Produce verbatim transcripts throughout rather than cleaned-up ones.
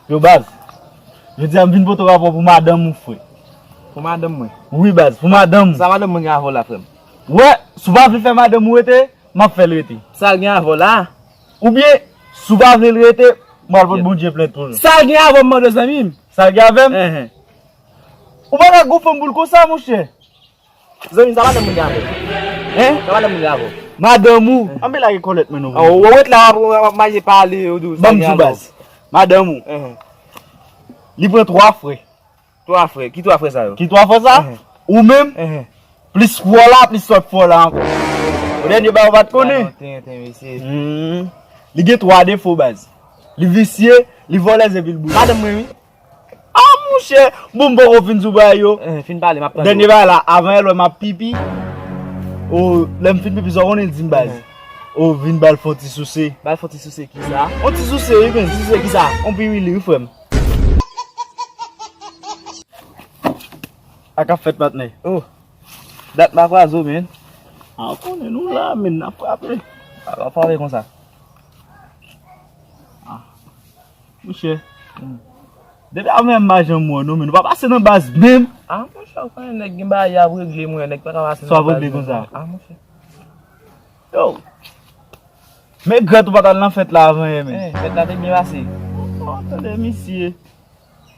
Yo, baz, jodi a m vin pote rapò pou madanm ou, frè. Pou madanm mwen? Wi, baz, pou madanm ou. Sa madanm mwen gen avè w la, frè m? Wè, si w pa vle fè madanm ou rete, m ap fè l rete. Sa l gen avè w la? Oubyen, si w pa vle l rete, m pral pot Bondye plent pou nou. Sa l gen avè w, m mande w, zanmi m? Sa l gen avè m? Enhen. Ou pa ka gon fanm boul konsa, monchè. Zanmi m, sa madanm mwen gen avè w? Hein? Sa madanm mwen gen avè w? Madanm ou? Anben lage kòlèt mwen non. Ou ret la, w ap, w ap mache pale, ou di w sa gen avè w. Ban m di w, baz. Madanm ou? Enhen. Li pran twa frè. Twa frè? Ki twa frè sa yo? Ki twa frè sa? Enhen. Ou menm? Enhen. Plis fò la, plis lòt fò la ankò. Dènye bagay ou pa t konnen? Tenten, tenten, mesye. Hmm. Li gen twa defo, baz. Li visye, li vòlèz epi l boule. Madanm mwen, wi. Ah, monchè! Bon, m poko fin di w bagay yo. Eh, fin pale, m ap tande w. Dènye bagay la, avan yè lè m ap pipi. O, lè m fin pipi, sa w konnen l di m, baz? O, vin ba l fè yon ti souse. Ba l fè yon ti souse kisa? Yon ti souse, wi, men. Ti souse kisa? Yon piwili, wi, frè m. A k ap fèt, patnè? Oh, dat m pa kwaze w, men. Ah, w konnen nou la, men, n ap frape. A, w ap frape konsa. Ah. Monchè. Hmm. Depi avè m pa janm wè w non, men ou pa pase nan baz menm. Ah, monchè, ou konnen nèg gen bagay y ap regle, mwen, nèg pa ka pase nan baz menm. Sa w ap regle konsa? Ah, monchè. Yo. Men grèt ou pa t al nan fèt la avan yè, men. Eh, fèt la te byen pase. Oh, tande misye.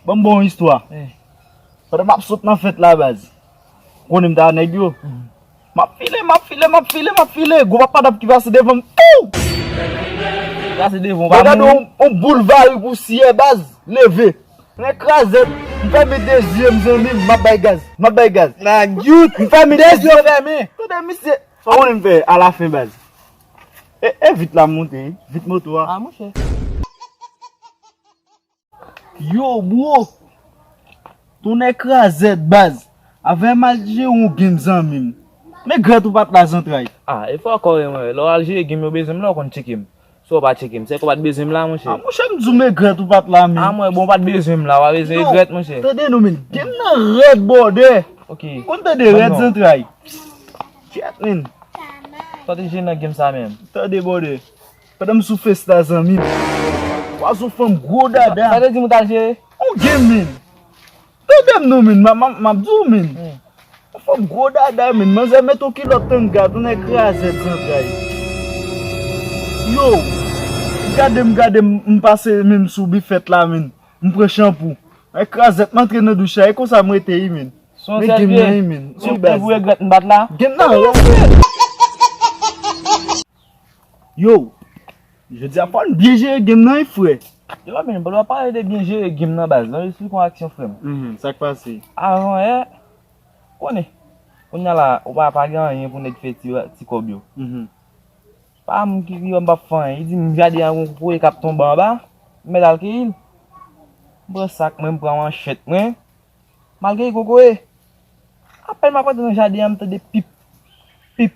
Ban m ba w yon istwa. Eh. Pandan m ap sot nan fèt la, baz. Ou konnen m t a nèg yo. Mhm. M ap file, m ap file, m ap file, m ap file. Gwo papa dap ki pase devan m. Pou! Pase devan w, pa mouri. Mwen gade yon, yon boul vari pousyè, baz. Leve. Nan krazèt. M fèmen de zye m, zanmi m. M ap bay gaz. M ap bay gaz. Nan yout. M fèmen de zye m fèmen. Tande misye. Sa w konnen m fè alafen, baz? E, e vit la m monte, wi. Vit moto a. Ah, monchè. Yo, bro! Tonnè krazèt, baz! Avè m al jere yon game, zanmi m. Men grèt ou pa t la, zantray. Ah, e fò kòre mwen. Lè w al jere game, yo bezwen m la, ou konn tcheke m. Si w pa tcheke m, se kò w pa t bezwen m la, monchè. Ah, monchè, m di w men grèt ou pa t la, men. Ah, mwen, bon, w pa t bezwen m la, w pa bezwen regrèt, monchè. Tande non, men. Game nan rèd, bòdè. Ok. Konn tande rèd, zantray. Kyèt, men. Sa w te jere nan game sa menm? Tande, bòdè. Pandan m sou Face la, zanmi m. Pwazo fanm gwo dada. Sa te di m ou t al jere? On game, men. Tande m non, men. M, m, m ap di w, men. Hmm. On fanm gwo dada, men. Manzè met on kilòt tanga, tonnè krazèt zantray. Yo, gade m, gade m, m pase menm sou bifèt la, men. M pran chanpou. Mwen krazèt, m antre nan douch la, e konsa m rete, wi, men. Men game nan, wi, men. Wi, baz. Ou regrèt m pa t la? Game nan, wi. Yo, jodi a fò n byen jere game nan, wi, frè. Yo, men, pandan w ap pale de byen jere game nan, baz, ban m esplike w yon aksyon, frè m. Mhm, sa k pase? Avan yè, konnen. Kounye a la, ou pa, pa gen anyen pou nèg fè ti, ti kòb yo. Mhm. Pa m ki, ki wè m p ap fè anyen. Li di m jaden an gon kokoye k ap tonbe anba. M mèt al keyi l. M pran sak mwen, m pran manchèt mwen. M al keyi kokoye. Apèn m ap rantre nan jaden an, m tande pip, pip,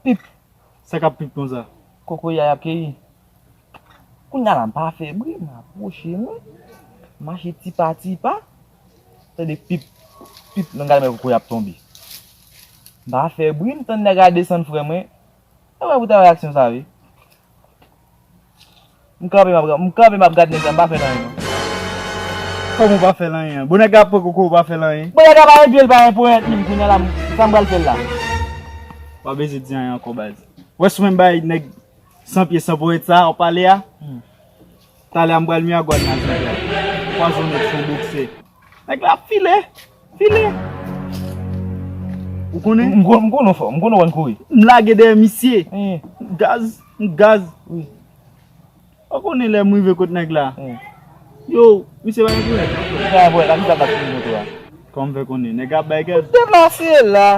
pip. Sa k ap pip konsa? Kokoye a y ap keyi. Kounye a la, m pa fè bri, m apwoche mwen. M mache ti pa ti pa. Tande pip, pip, nan gade mwen kokoye ap tonbe. M pa fè bri, m tann nèg la desann frè mwen. E wè pou ta wè aksyon sa, wi. M kanpe, m ap, m kanpe, m ap gad nèg la, m pa fè l anyen, non. Kòman w pa fè l anyen? Bon, nèg la ap pran koko, w pa fè l anyen? Bon, nèg la pa gen pye, l pa gen ponyèt, men kounye a la, m, sa m pral fè l la? W pa bezwen di anyen ankò, baz. Wè, si w menm bay nèg san pye, san ponyèt sa, w pale a. Hmm. Talè a m pral miyagwad nan zantray. Pwazonnen sou boksè. Nèg la ap file. File. Ou konnen? M, m konnen w fò. M konnen w konn kouri. M lage dèyè misye. M gaz. M gaz. Wi. Ou konnen lè m rive kot nèg la. Yo, misye pa gen ponyèt. Misye pa gen ponyèt. Kisa k ap fini moto a? Kòman m fè konnen? Nèg la ap bay gaz. Deplase la.